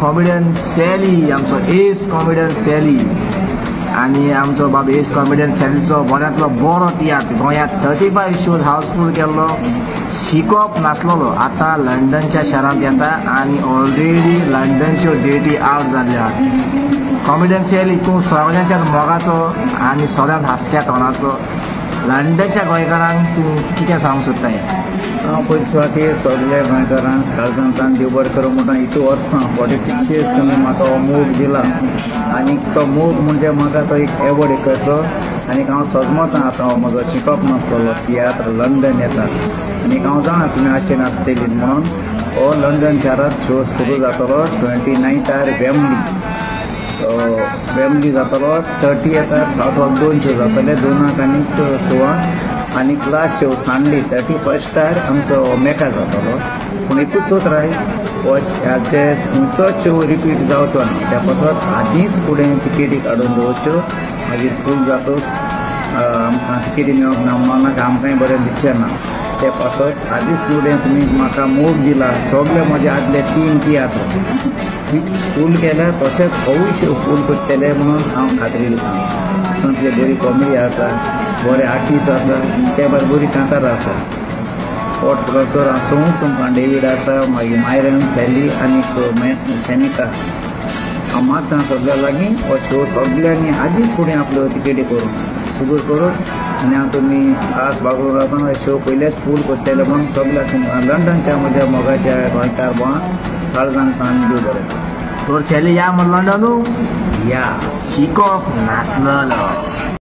Comedian Sally, आमचो S comedian Sally आनी आमचो बाब एस कॉमेडियन सॅलीचो बऱ्यांतलो बरो तियात्र गोंयांत 35 शोज हाऊसफूल केल्लो, शिकोप नासलेलो, आतां लंडनच्या शारांत येता आनी ऑलरेडी लंडनच्यो डेटी आवट जाल्ल्यो आहात. कॉमेडियन सॅली तूं सगळ्यांच्याच मोगाचो आनी सगळ्यांत हांसत्या तोंडाचो, लंडनच्या गोंयकारांक तूं कितें सांगूंक सोदताय? हांव पयले सुवातेर सगल्या गोंयकारांक काळजांतल्यान देव बरें करूं म्हणटा. इतू वर्सां 46 इयर्स तुमी म्हाका हो मोग दिला आनी तो मोग म्हणजे म्हाका तो एक एवॉर्ड एक असो आनी हांव सजमतां आतां हो म्हजो शिकप नासलेलो तियात्र लंडन येता आनी हांव जाणा तुमी आशेन आसतली म्हणून हो लंडन शारांत शो सुरू जातलो 29 वेम्बली, वेम्बली जातलो 30 सात 2 शो जातले, 2 आनी 6 आनी लास्ट शो संडे 31 आमचो मेका जातलो. पूण एकूच चोत राय हो खंयचोच शो रिपीट जावचो ना, त्या पासत आदींच फुडें तिकेटी काडून दवरच्यो, मागीर फूल जातच आमकां तिकेटी मेळोंक ना म्हणून आमकांय बरें दिसचें ना. ते पासत आदींच फुडें तुमी म्हाका मोग दिला, सगळे म्हजे आदले 3 तियात्र फूल केल्या तशेंच होवूय शो फूल करतले म्हणून हांव खात्री दिता. तातूंतली बरी कॉमेडी आसा, बरे आर्टिस्ट आसा, ते भायर बरी कांतारां आसा. पोट प्रोफेसर आसूं तुमकां डेवीड आसा, मागीर मायरन सॅली आनी सॅमिका. हांव मागता सगळ्या लागीं हो शो सगळ्यांनी आदींच फुडें आपल्यो तिकेटी करून सुरू करून आनी हांव तुमी आस बागडून रावता शो पयलेच फूल करतले म्हणून सगळ्या तुमकां लंडनच्या म्हज्या मोगाच्या गोंयकार भावांक काळजांतल्यान देव बरें करूं. तर सॅली या म्हण लंडनू या शिकोप नासलेलो.